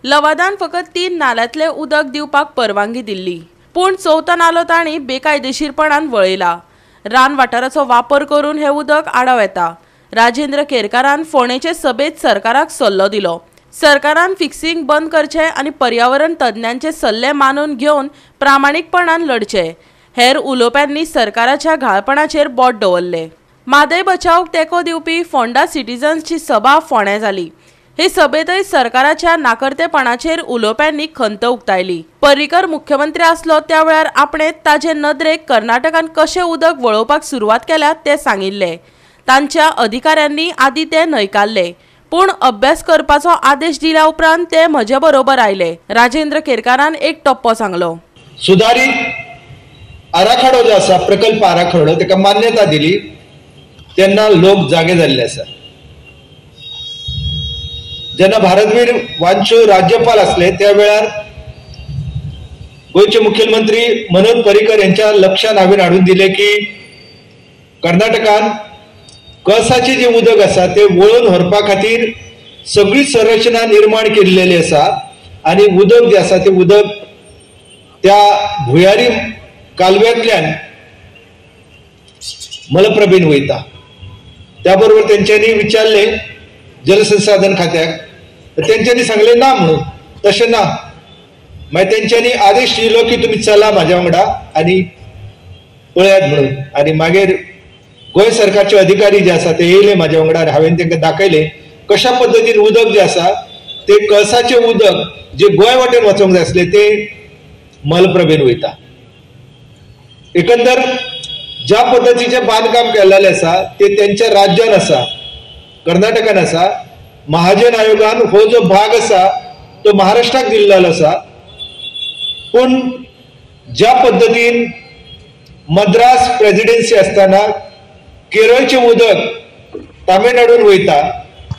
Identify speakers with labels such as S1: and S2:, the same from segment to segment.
S1: लवादान फकत 3 नाल्यांतले उदक दिवपाक परवानगी दिल्ली, पूण चवथो नालो तांणी बेकायदेशीरपणान वळयला. रान वाठाराचो वापर करून हे उदक आडाव येता. राजेंद्र केरकारान फोंडेचे सभेत सरकाराक सल्लो दिलो. सरकारान फिक्सिंग बंद करचे आनी पर्यावरण तज्ञांचे सल्ले मानून घेवन प्रामाणीकपणान लढचे. हेर उलोवप्यांनी सरकाराच्या घाळपणाचेर बोट दवरले. म्हादय बचावक तेंको दिवपी फोंडा सिटीजन्सची सभा फोंड्या जाली. हे सभेतय सरकाराच्या नाकर्तेपणाचेर उलोवप्यांनी खंत उक्तायली. पर्रीकर मुख्यमंत्री आसलो त्या वेळार आपणे ताजे नदरेक कर्नाटकान कशें उदक वळोवपाक सुरवात केल्या तें सांगिल्लें. तांच्या अधिकाऱ्यांनी आदी ते न्हयकारले, पूण अभ्यास करपाचो आदेश दिल्या उपरांत ते म्हजे बरोबर आयले. राजेंद्र केरकारान एक टप्पो सांगलो.
S2: सुधारित आराखडो जो आसा, प्रकल्प आराखडो, ताका मान्यता दिली तेन्ना लोक जागे जाल्ले आसा. जेन्ना भारतवीर वांचू राज्यपाल आसले त्या वेळार गोंयचे मुख्यमंत्री मनोहर पर्रीकर यांच्या लक्षात हांवें हाडून दिले की कर्नाटकान कळसाचे जे उदक आसा ते वळोवन व्हरपा खातीर सगळी संरचना निर्माण केल्लेली आसा आनी उदक जे आसा ते उदक त्या भुयारी कालव्यांतल्यान मलप्रभेन वयता. त्या बरोबर तेंच्यांनी विचारले जलसंसाधन खात्याक, तेंच्यांनी सांगले ना म्हणून, तशें ना. मागीर तेंच्यांनी आदेश दिलो की तुमी चला म्हाज्या वांगडा आनी पळयात म्हणून. आनी मागीर गोंय सरकारचे अधिकारी जे आसा ते येयले म्हाज्या वांगडा आनी हांवें तांकां दाखयले कशा पद्दतीन उदक जे आसा ते कळसाचें उदक जे गोंय वाटेन वचोंक जाय आसलें ते मलप्रभेन वयता. एकंदर ज्या पद्दतीचें बांदकाम केल्लें आसा ते तेंच्या राज्यान आसा, कर्नाटकान आसा. महाजन आयोगान हो जो भाग आसा तो महाराष्ट्राक दिल्लो आसा, पूण ज्या पद्दतीन मद्रास प्रेसिडेन्सी आसतना केरळचें उदक तामिळनाडून वयता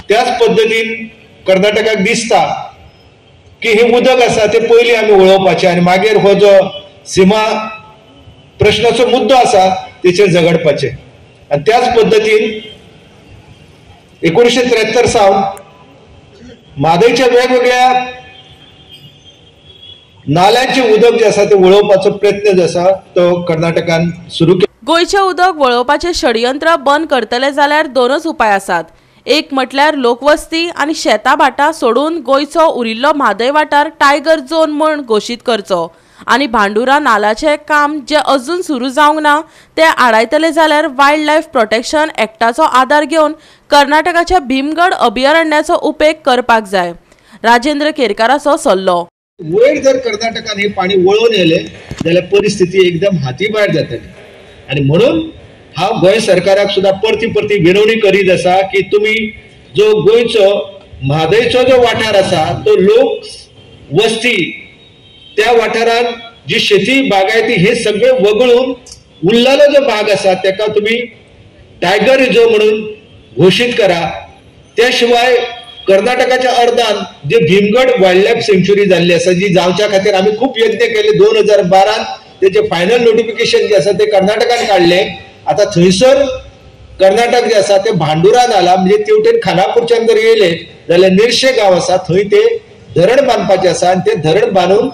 S2: त्याच पद्दतीन कर्नाटकाक दिसता की हें उदक आसा तें पयलीं आमी वळोवपाचें आनी मागीर हो जो सीमा प्रश्नाचो मुद्दो आसा तेचेर झगडपाचें. आनी त्याच पद्दतीन 1973 सावन म्हादयच्या वेगवेगळ्या नाल्यांचें उदक जें आसा तें वळोवपाचो प्रयत्न जो आसा तो कर्नाटकान सुरू केला.
S1: गोंयचें उदक वळोवपाचें षडयंत्र बंद करतले जाल्यार दोनच उपाय आसात. एक म्हटल्यार लोकवस्ती आनी शेतां भाटां सोडून गोंयचो उरिल्लो म्हादय वाठार टायगर झोन म्हूण घोशीत करचो आनी भांडुरा नाल्याचें काम जें अजून सुरू जावंक ना तें आडायतले जाल्यार वायल्ड लायफ प्रोटेक्शन एक्टाचो आदार घेवन कर्नाटकाच्या भीमगड अभयारण्याचो उपेग करपाक जाय. राजेंद्र केरकाराचो सल्लो.
S2: वयर जर कर्नाटकान हे पाणी वळोवन येयलें जाल्यार परिस्थिती एकदम हाती भायर जातली आनी म्हणून हांव गोंय सरकाराक सुद्दां परती परती विनवणी करीत आसा की तुमी जो गोंयचो म्हादयचो जो वाठार आसा तो लोक वस्ती त्या वाठारान जी शेती बागायती हे सगळे वगळून उरलेलो जो भाग आसा ताका तुमी टायगर रिझर्व म्हणून घोशीत करा. त्या शिवाय कर्नाटकाच्या अर्दान जे भीमगड वायल्ड लायफ सँक्च्युरी जाल्ली आसा जी जावच्या खातीर आमी खूब यत्न केले. 2012 तेचे फायनल नोटिफिकेशन जे आसा ते कर्नाटकान काडले. आतां थंयसर कर्नाटक जे आसा ते भांडुरा नाला म्हणजे तेवटेन खानापूरच्यान जर येयले जाल्यार निरशे गांव आसा थंय ते धरण बांदपाचें आसा आनी ते धरण बांदून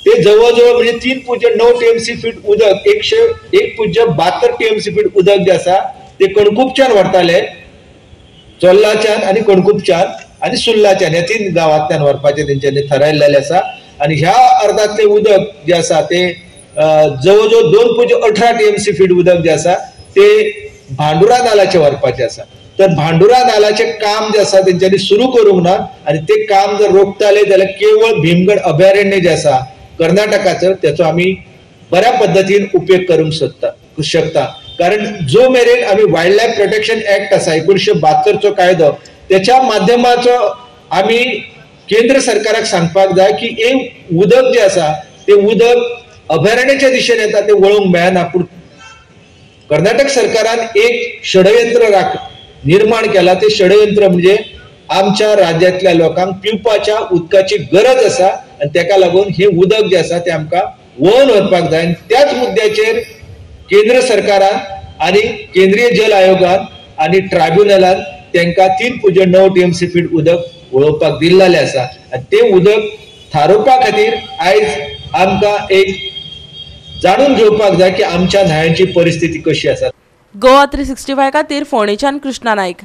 S2: ते जवळ जवळ म्हणजे 3.9 टीएमसी फीट उदक, 101.72 टीएमसी फीट उदक जे आसा ते कणकुपच्यान व्हरताले, चोल्लाच्यान आनी कणकुपच्यान आनी सुर्लाच्यान ह्या 3 गांवांतल्यान व्हरपाचें तेंच्यांनी थारायल्लें आसा. आनी ह्या अर्दांतलें उदक जें आसा ते जवळ जवळ 2.18 टीएमसी फीट उदक जें आसा ते भांडुरा नाल्याचें व्हरपाचें आसा. तर भांडुरा नाल्याचें काम जें आसा तेंच्यांनी सुरू करूंक ना आनी तें काम जर रोखताले जाल्यार केवळ भीमगड अभयारण्य जें आसा कर्नाटकाचो तेचो आमी बऱ्या पद्दतीन उपेग करूंक शकता. कारण जो मेरेन आमी वायल्ड लायफ प्रोटेक्शन एक्ट आसा 1972चो कायदो त्याच्या माध्यमाचो आमी केंद्र सरकाराक सांगपाक जाय की एक उदक जें आसा तें उदक अभयारण्याच्या दिशेन येता तें वळोवंक मेळना. पूण कर्नाटक सरकारान एक षडयंत्र निर्माण केला. ते षडयंत्र म्हणजे आमच्या राज्यांतल्या लोकांक पिवपाच्या उदकाची गरज आसा आनी तेका लागून हें उदक जें आसा तें आमकां वळोवन व्हरपाक जाय. आनी त्याच मुद्द्याचेर केंद्र सरकारान आनी केंद्रीय जल आयोगान आनी ट्रायब्युनलान तांकां 3.9 टीएमसी फीट उदक वळोवपाक दिल्लें आसा. आनी तें उदक थारोवपा खातीर आयज आमकां एक जाणून घेवपाक जाय की आमच्या न्हंयांची परिस्थिती कशी आसा.
S1: गोवा 365 खातीर फोंडेच्यान कृष्णा नायक.